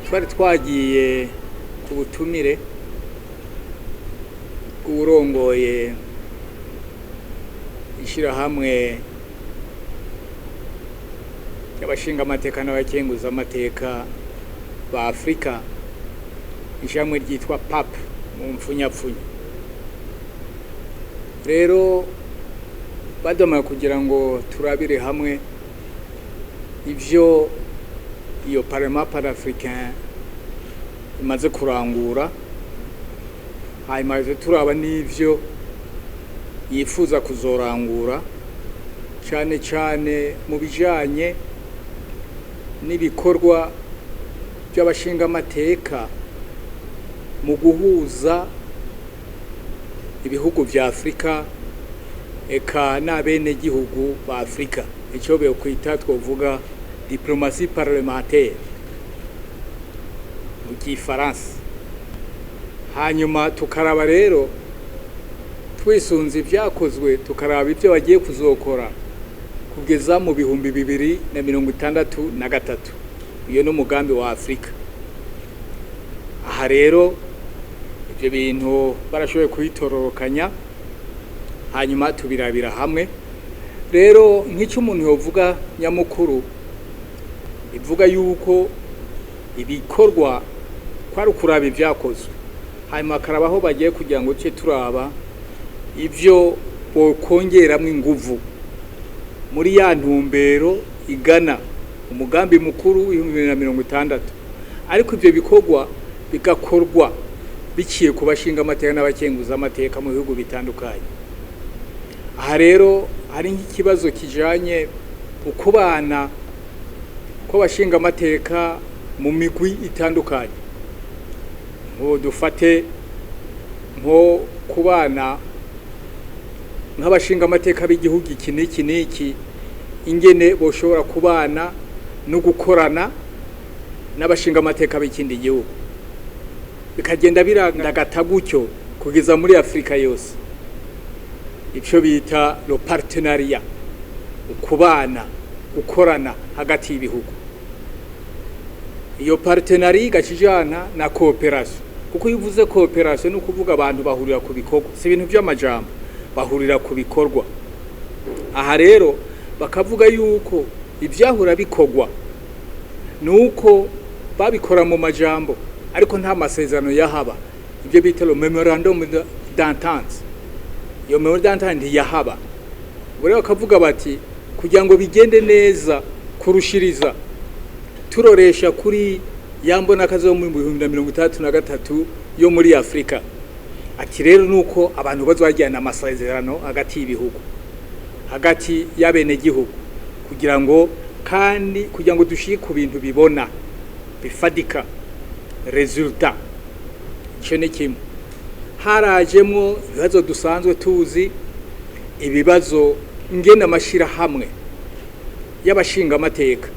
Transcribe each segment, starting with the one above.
Twari twagiye ku butumire bw'uwurongoye ishirahamwe ry'abashingamateka n'abakenguzamateka ba Afrika, ishirahamwe ryitwa PAP mu mpfunyapfunyo. Rero baduhamagaye kugira ngo turabire hamwe ivyo iyo Parlement panafricain imaze kurangura, hanyuma turaba n'ivyo yifuza kuzorangura, cane cane mu bijanye n'ibikorwa by'abashingamateka mu guhuza ibihugu vya Afrika eka n'abenegihugu ba Afrika, ico bokwita, twovuga, diplomatie parlementaire mu gifaransa. Hanyuma tukaraba rero, twisunze ivyakozwe, tukaraba ivyo bagiye kuzokora kugeza mu 2063. Iyo n'umugambi wa Afrika. Aha rero ivyo bintu barashoboye kubitororokanya, hanyuma tubirabira hamwe. Rero nk'icyo umuntu yovuga nyamukuru, ivuga yuko ibikorwa kwari ukuraba ibyakozwe, hanyuma akaraba aho bagiye kugira ngo tuce turaba ibyo bokongeramwo inguvu muri ya ntumbero igana umugambi mukuru w'2060, ariko ivyo bikorwa bigakorwa biciye ku bashinga amateka n'abakenguza amateka mu bihugu bitandukanye. Aha rero hari nk'ikibazo kijanye ukubana kw'abashinga amateka mu migwi itandukanye, nko dufate nko kubana nk'abashinga amateka b'igihugu iki n'iki n'iki, ingene boshobora kubana no gukorana n'abashinga amateka b'ikindi gihugu, bikagenda birandagata gutyo kugeza muri Afrika yose, icyo bita le partenariat, ukubana, gukorana hagati y'ibihugu. Iyo partenariat igakijana na coopération, kuko iyo uvuze coopération ni ukuvuga abantu bahurira ku bikorwa, si ibintu by'amajambo, bahurira ku bikorwa. Aha rero bakavuga yuko ivyahura bikorwa nuko babikora mu majambo, ariko nta masezerano yahaba, ibyo bita le mémorandum d'entente. Iyo memorandum d'entente ntiyahaba. Ubu rero bakavuga bati kugira ngo bigende neza kurushiriza, turoresha kuri ya mbonakazi yo mu 2063 yo muri Afrika, ati rero nuko abantu bazajyana amasezerano hagati y'ibihugu, hagati y'abenegihugu, kugira ngo kandi kugira ngo dushike ku bintu bibona bifadika, résultat. Icyo ni kimwe. Harajemwo ibibazo dusanzwe tuzi, ibibazo ngena amashirahamwe y'abashingamateka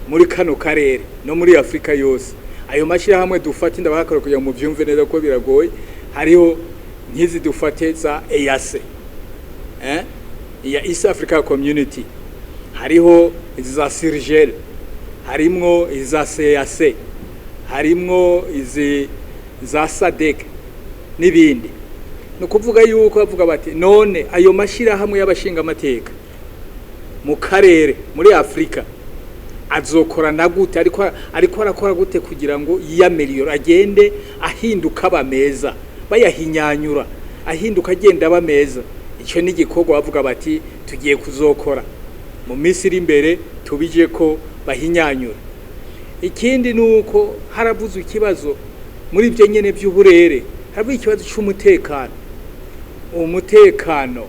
muri kano karere no muri Afrika yose. Ayo mashyirahamwe dufate, ndabahakora kugira ngo muvyumve neza ko biragoye, hariho nk'izi dufate za EAC, ya East Africa Community, hariho izi za CIRGL, harimwo iza CAC, harimwo izi za SADC n'ibindi. Ni ukuvuga yuko bavuga bati none ayo mashyirahamwe y'abashingamateka mu karere, muri Afrika, azokorana gute, ariko arakora gute kugira ngo yiyameliyore, agende ahinduka aba meza, bayahinyanyura, ahinduka agenda aba meza. Icyo ni igikorwa bavuga bati tugiye kuzokora mu minsi iri imbere, tubije ko bahinyanyura. Ikindi ni uko haravuzwe ikibazo muri ibyo nyene by'uburere, haravuze ikibazo cy'umutekano, umutekano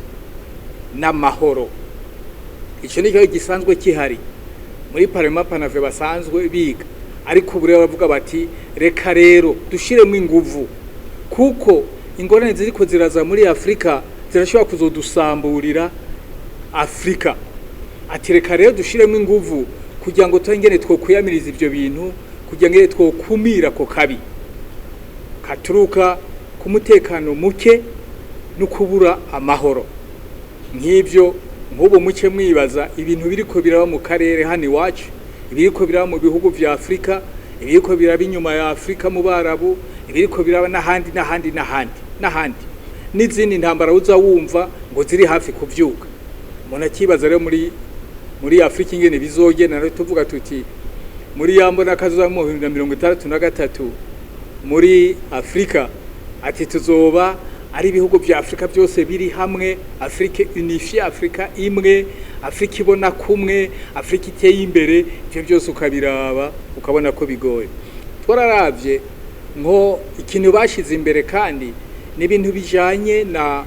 n'amahoro. Icyo ni ikibazo gisanzwe kihari muri Parlement panafricain, basanzwe biga, ariko ubu rero bavuga bati reka rero dushiremo inguvu, kuko ingorane ziriko ziraza muri Afrika zirashobora kuzodusamburira Afrika. Ati reka rero dushiremo inguvu kugira ngo tongere twokwiyamiriza ivyo bintu, kugira ngo twokumira ko kabi katuruka ku mutekano muke no kubura amahoro. Nk'ibyo, nk'ubu muke mwibaza ibintu biriko biraba mu karere hano iwacu, ibiriko biraba mu bihugu vya Afrika. Ibiriko biraba inyuma ya Afurika mu Barabu, ibiriko biraba n'ahandi n'ahandi n'ahandi n'ahandi, n'izindi ntambara uza wumva ngo ziri hafi kuvyuka. Umuntu akibaza rero muri Afurika ingene bizogenda. Rero tuvuga tuti muri ya mbona kazoza mu 2063 muri Afurika, ati tuzoba ari ibihugu vya Afurika byose biri hamwe, Afrique unifiée, Afrika imwe, Afrika ibona kumwe, Afrika iteye imbere. Ivyo byose ukabiraba ukabona ko bigoye. Twararavye nko ikintu bashize imbere, kandi ni ibintu bijanye na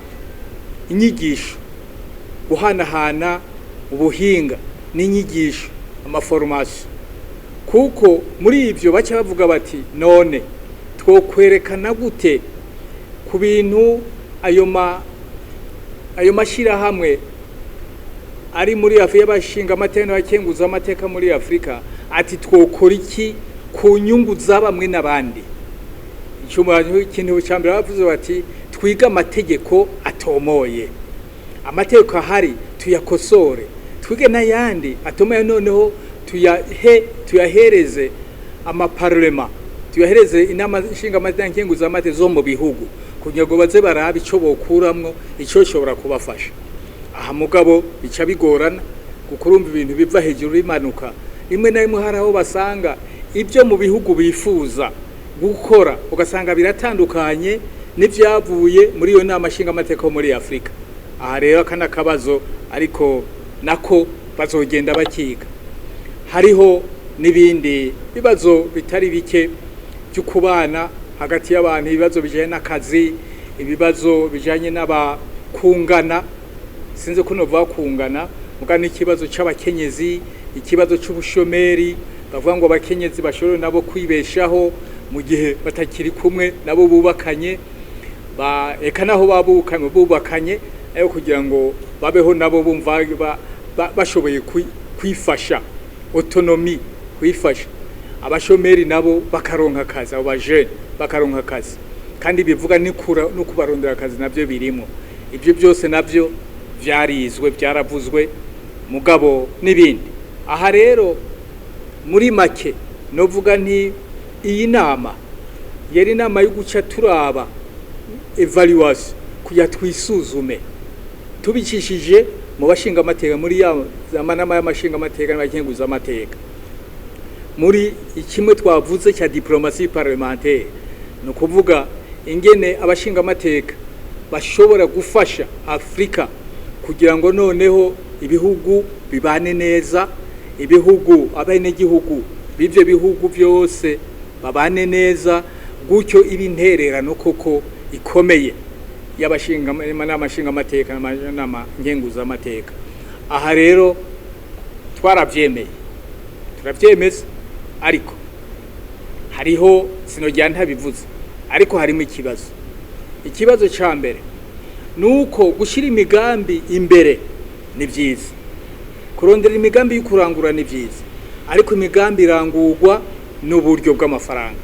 inyigisho, guhanahana ubuhinga n'inyigisho, ama formations, kuko muri ivyo baca bavuga bati: "None twokwerekana gute ku bintu ayo mashyirahamwe ari muri Afurika y'abashinga amateka n'abakenguza amateka muri Afurika?" Ati twokora iki ku nyungu za bamwe n'abandi? Ikintu cya mbere bavuze bati: "Twige amategeko atomoye, amategeko ahari tuyakosore, twige n'ayandi atomoye, noneho tuyahereze ama parlements, tuyahereze inama nshingamateka, nkenguzamateka zo mu bihugu, kugira ngo baze barabe ico bokuramwo, ico shobora kubafasha." Aha mugabo bica bigorana, kuko urumva ibintu biva hejuru bimanuka, rimwe na rimwe hari aho basanga ibyo mu bihugu bifuza gukora ugasanga biratandukanye n'ivyavuye muri iyo nama nshingamateka yo muri Afurika. Aha rero aka n'akabazo, ariko nako bazogenda bakiga. Hariho n'ibindi bibazo bitari bike byo kubana hagati y'abantu, ibibazo bijanye n'akazi, ibibazo bijanye n'abakungana, sinzi ko novuga kungana muga, n'ikibazo c'abakenyezi, ikibazo c'ubushomeri. Bavuga ngo abakenyezi bashobore nabo kwibeshaho mu gihe batakiri kumwe nabo bubakanye, ba eka naho babukanye bubakanye, ayo kugira ngo babeho nabo bumva bashoboye kwifasha, autonomie, kwifasha. Abashomeri nabo bakaronka akazi, abo bajene bakaronka akazi, kandi bivuga nikura no kubarondera akazi navyo birimo. Ibyo byose navyo vyarizwe, byaravuzwe, mugabo n'ibindi. Aha rero muri make novuga nti iyi nama yari inama yo guca turaba évaluation, kugira twisuzume tubicishije mu bashinga amateka, muri ya amanama y'amashinga amateka n'abakenguza amateka, muri ikimwe twavuze cya diplomatie parlementaire, ni ukuvuga ingene abashinga amateka bashobora gufasha Afrika kugira ngo noneho ibihugu bibane neza, ibihugu, abenegihugu b'ivyo bihugu byose babane neza, gutyo iba intererano koko ikomeye y'abashinga n'amashinga amateka n'ama nkenguzamateka. Aha rero twaravyemeye, turavyemeza, ariko hariho, sinojya ntabivuze, ariko harimo ikibazo. Ikibazo ca mbere nuko gushyira imigambi imbere ni byiza, kurondera imigambi yo kurangura ni byiza, ariko imigambi irangurwa n'uburyo bw'amafaranga.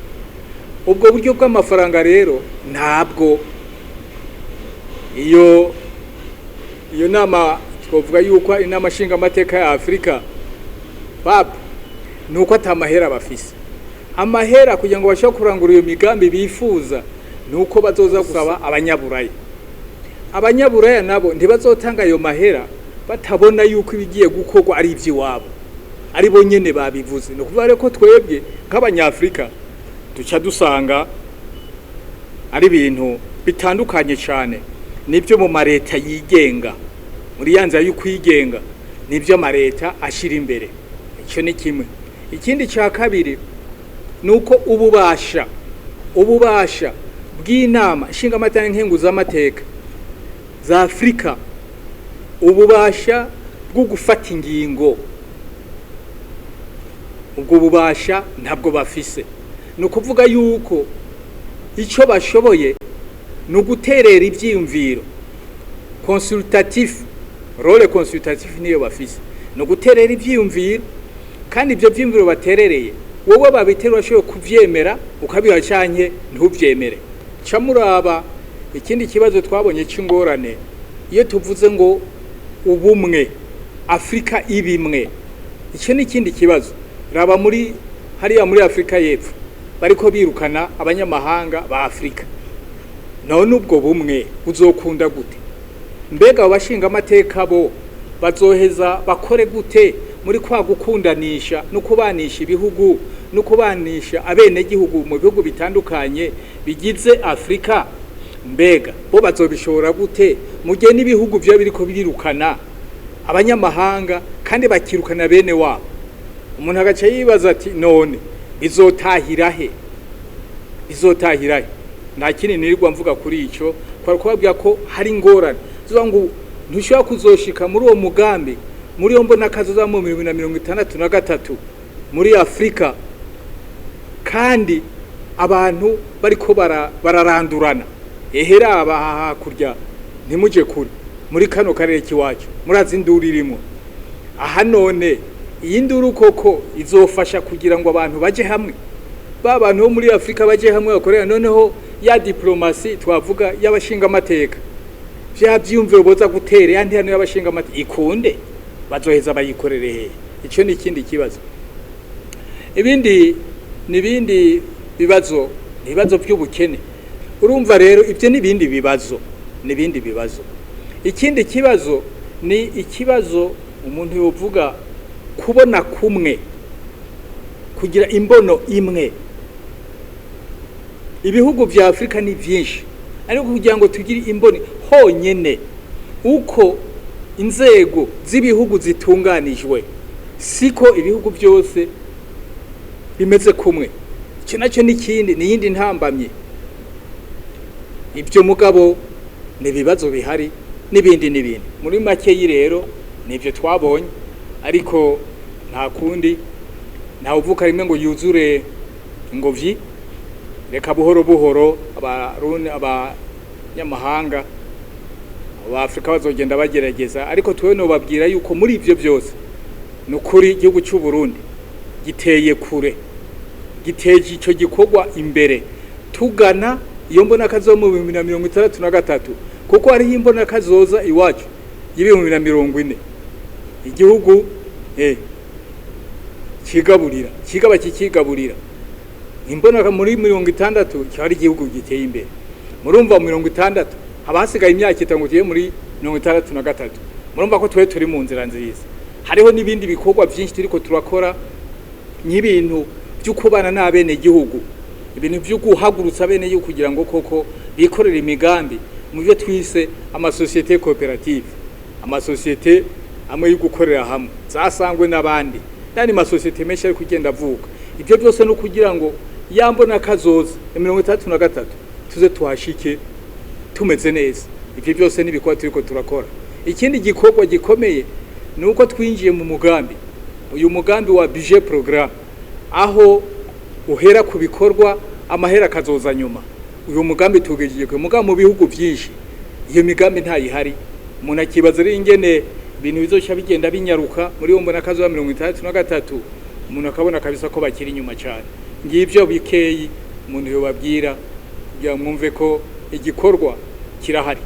Ubwo buryo bw'amafaranga rero ntabwo iyo nama twavuga yuko inama nshingamateka ya Afurika PAP ni uko atamahera bafise. Amahera kugira ngo bashobore kurangura iyo migambi bifuza ni uko bazoza gusaba abanyaburaya. Abanyaburaya nabo ntibazotanga ayo mahera batabona yuko ibigiye gukorwa ari iby'iwabo, ari bo nyene babivuze. Ni ukuvuga rero ko twebwe nk'abanyafurika duca dusanga ari ibintu bitandukanye cyane nibyo mu mareta yigenga, muri ya nzira y'ukwigenga, nibyo amareta ashira imbere. Icyo ni kimwe. Ikindi cya kabiri ni uko ububasha bw'inama nshingamateka nkenguzamateka za Afurika, ububasha bwo gufata ingingo, ubwo bubasha ntabwo bafise. Ni ukuvuga yuko icyo bashoboye ni uguterera ibyiyumviro, consultatif, rôle consultatif niyo bafise, ni uguterera ibyiyumviro. Kandi ibyo byiyumviro baterereye, wowe babitera urashoboye kuvyemera ukabiha canke ntuvyemere. Ca muraba ikindi kibazo twabonye c'ingorane: iyo tuvuze ngo ubumwe, Afurika ibimwe, icyo ni ikindi kibazo. Raba muri Hariya muri Afurika y'Epfo bariko birukana abanyamahanga ba Afurika. None ubwo bumwe buzokunda gute? Mbega abo bashingamateka bo bazoheza bakore gute muri kwa gukundanisha no kubanisha ibihugu no kubanisha abenegihugu mu bihugu bitandukanye bigize Afurika? Mbega bo bazobishobora gute mu gihe n'ibihugu vyo biriko birirukana abanyamahanga kandi bakirukana bene wabo? Umuntu agaca yibaza ati none bizotahira he? Bizotahira he? Nta kindi nirirwa mvuga kuri ico, kwari kubabwira ko hari ingorane zivuga ngo ntushobora kuzoshika muri uwo mugambi, muri iyo mbona kazoza mu 2063 muri Afurika, kandi abantu bariko bararandurana. Ehera aba hakurya, ntimuje kure, muri kano karere kiwacu murazi induru irimo aha. None iyi nduru koko izofasha kugira ngo abantu baje hamwe, ba bantu bo muri Afurika baje hamwe bakorera? Noneho ya diplomasi twavuga y'abashingamateka, vya vyiyumviro boza gutera, ya ntihano y'abashingamateka ikunde, bazoheza bayikorere hehe? Ico ni ikindi kibazo. Ibindi nibindi bibazo ni ibibazo by'ubukene. Urumva rero ibyo n'ibindi bibazo, n'ibindi bibazo. Ikindi kibazo ni ikibazo umuntu yovuga kubona kumwe, kugira imbono imwe. Ibihugu vya Afurika ni vyinshi, ariko kugira ngo tugire imboni honyene, uko inzego z'ibihugu zitunganijwe siko ibihugu byose bimeze kumwe. Icyo nacyo n'ikindi, ni iyindi ntambamye. Ibyo mugabo ni ibibazo bihari n'ibindi n'ibindi. Muri makeyi rero nibyo twabonye, ariko nta kundi, ntawe uvuka rimwe ngo yuzure ingobyi. Reka buhoro buhoro Abarundi, abanyamahanga Abafurika bazogenda bagerageza, ariko twewe nobabwira yuko muri ivyo byose ni ukuri igihugu cy'u Burundi giteye kure, giteje ico gikorwa imbere, tugana iyo mbona kazoza mu 2063, kuko hariho imbona kazoza iwacu y'2040, igihugu kigaburira, kigaba kikigaburira. Imbona muri 60 cyari ari igihugu giteye imbere. Murumva mu 60 haba hasigaye imyaka 5 tugiye muri 63. Murumva ko twe turi mu nzira nziza. Hariho n'ibindi bikorwa byinshi turiko turakora, nk'ibintu byo kubana n'abene gihugu, ibintu byo guhagurutsa bene gihugu kugira ngo koko bikorere imigambi mu byo twise amasosiyete koperative, amasosiyete amwe yo gukorera hamwe zasangwe n'abandi, n'andi masosiyete menshi ari kugenda avuka. Ibyo byose no kugira ngo yambona kazoza ya 63 tuze tuhashike tumeze neza. Ibyo byose n'ibikorwa turiko turakora. Ikindi gikorwa gikomeye ni uko twinjiye mu mugambi, uyu mugambi wa budget programme, aho uhera ku bikorwa, amahera akazoza nyuma. Uyu mugambi tugejeje ku mugabo mu bihugu byinshi iyo migambi ntayihari. Umuntu akibaza rero ingene ibintu bizoca bigenda binyaruka muri iyo mbona kazoza 63, umuntu akabona kabisa ko bakiri inyuma cyane. Ngivyo bikeyi umuntu yobabwira kugira mwumve ko igikorwa kirahari.